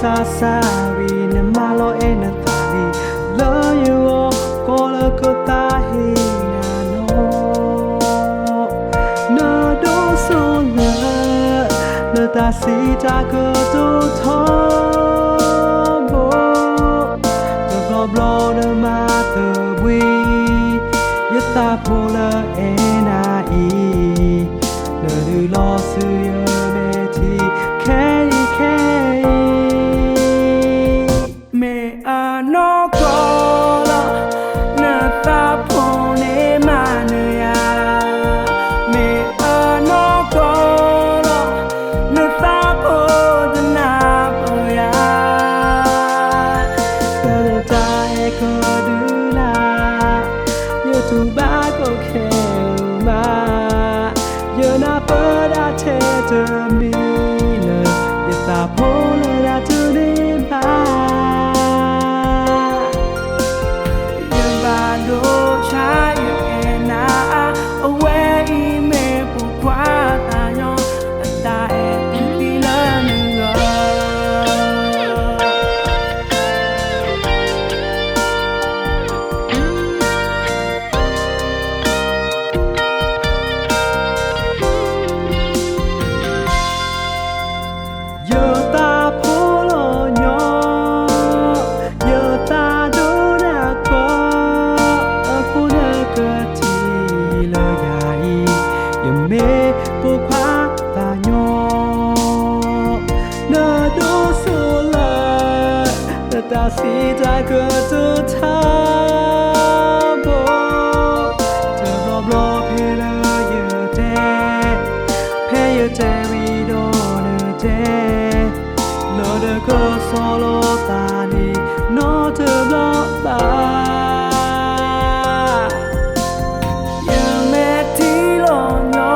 သးစၢ်ဝံၤနမၤလီၤအဲၣ်နသးလံ, လၢယဂီၢ်ကိးလၢကသးဟ့နၤနီၤ, နဒိးစိလၢ နတၢ်စံးတၢ်ကတိၤထီဘိ, တဘျီဘျီနမၤတဘှံး ယသးဖိလၢအဲၣ်နၤအံၤ, နဒုးလီၤဆူယမဲာ်ထံ ခဲအံၤခဲအံၤ, မ့ၢ်အနီၢ်ကီၢ်လီၤ နသးဖိန့ၣ်မၤနၢၤယၤ, မ့ၢ်အနီၢ်ကီၢ်လီၤ နသးဖိတနၢ်ပၢၢ်ယၤ, တၢ်တၢ်အဲၣ်ကဒုလၢ် ယတူၢ်ဘၣ်ကီခဲမး, ယနၢ်ပၢၢ်ဒၣ်ထဲတမံၤလၢ ယသးဖိလၢနၤတန့ၢ်ဘၣ်, ယဘၣ်ဒိဆါယအဲၣ်နၤ, အဝဲအံၤမ့ၢ်ပိာ်ခွါသးညီ, အတၢ်အဲၣ်တုၤသံလၢနဂီၢ် ယသးဖိလီၤညီ, ယသးဒိၣ်နၤကီ, အဃိနကထံၣ်လၢယၤအံၤ, ယမ့ၢ်ပိာ်ခွါသးညီ, နဒိးစိလၢ နတၢ်စံးတၢ်ကတိၤထီ ဘိ, တဘျီဘျီဖဲလၢယတဲ, ဖဲယတဲဝံၤဒီးနတဲ, လၢနကဆီလီၤသးန့ၣ် နီတဘျီဘၣ်, ယမဲာ်ထံလီၤညီ,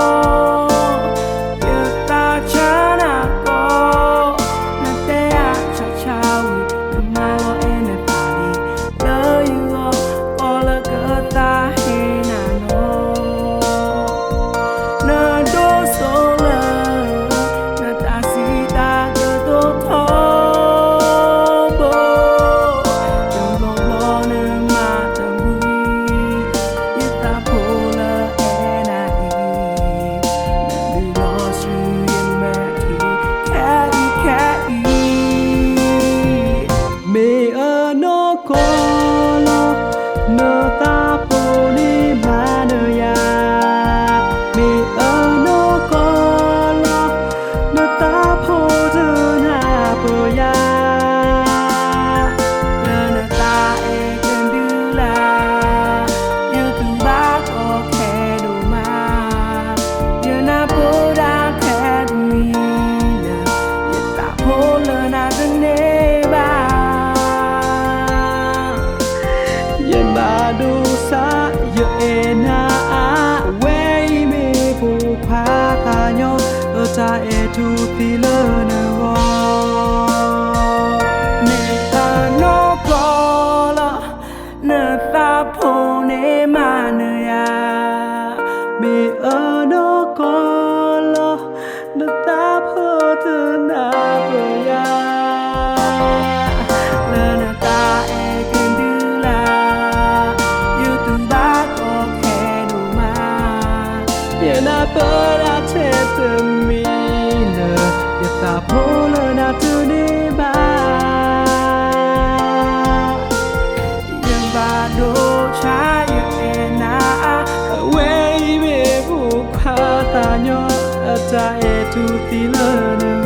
ယသးဆါနၤကီ, နတဲအါဆါဆါဝံၤ နမၤလီၤအဲၣ်နသးလံ လၢယဂီၢ် ကိးလၢကသးဟ့နၤနီၤ, နဒိးစိလၢ နတၢ်စံးတၢ်ကတိၤထီ ဘိ, တဘျီဘျီနမၤတဘှံး ယသးဖိလၢအဲၣ်နၤအံၤ, နဒုးလီၤဆူယမဲာ်ထံ ခဲအံၤခဲအံၤ, မ့ၢ်အနီၢ်ကီၢ်လီၤ နသးဖိန့ၣ်မၤနၢၤယၤ, မ့ၢ်အနီၢ်ကီၢ်လီၤ နသးဖိတနၢ်ပၢၢ်ယၤ, လၢနသးအဲၣ်ကဒုလၢ် ယတူၢ်ဘၣ်ကီခဲဒိၣ်မး, ယနၢ်ပၢၢ်ဒၣ်ထဲတမံၤလၢ ယသးဖိလၢနၤတန့ၢ်ဘၣ်, ယဘၣ်ဒိဆါ ယအဲၣ်နၤအါ, အဝဲအံၤမ့ၢ်ပိာ်ခွါသးညီ, အတၢ်အဲၣ်တူၢ်သံလၢနဂီၢ်, မ့ၢ်အနီၢ်ကီၢ်လီၤ နသးဖိန့ၣ်မၤနၢၤယၤ, မ့ၢ်အနီၢ်ကီၢ်လီၤ နသးဖိတနၢ်ပၢၢ်ယၤ, လၢနသးအဲၣ်ကဒုလၢ် ယတူၢ်ဘၣ်ကီခဲဒိၣ်မး, ယနၢ်ပၢၢ်ဒၣ်ထဲတမံၤလၢ ယသးဖိလၢနၤတန့ၢ်ဘၣ်, ယဘၣ်ဒိဆါ ယအဲၣ်နၤအါ, အဝဲအံၤမ့ၢ်ပိာ်ခွါသးညီ, အတၢ်အဲၣ်တူၢ်သံလၢနဂီၢ်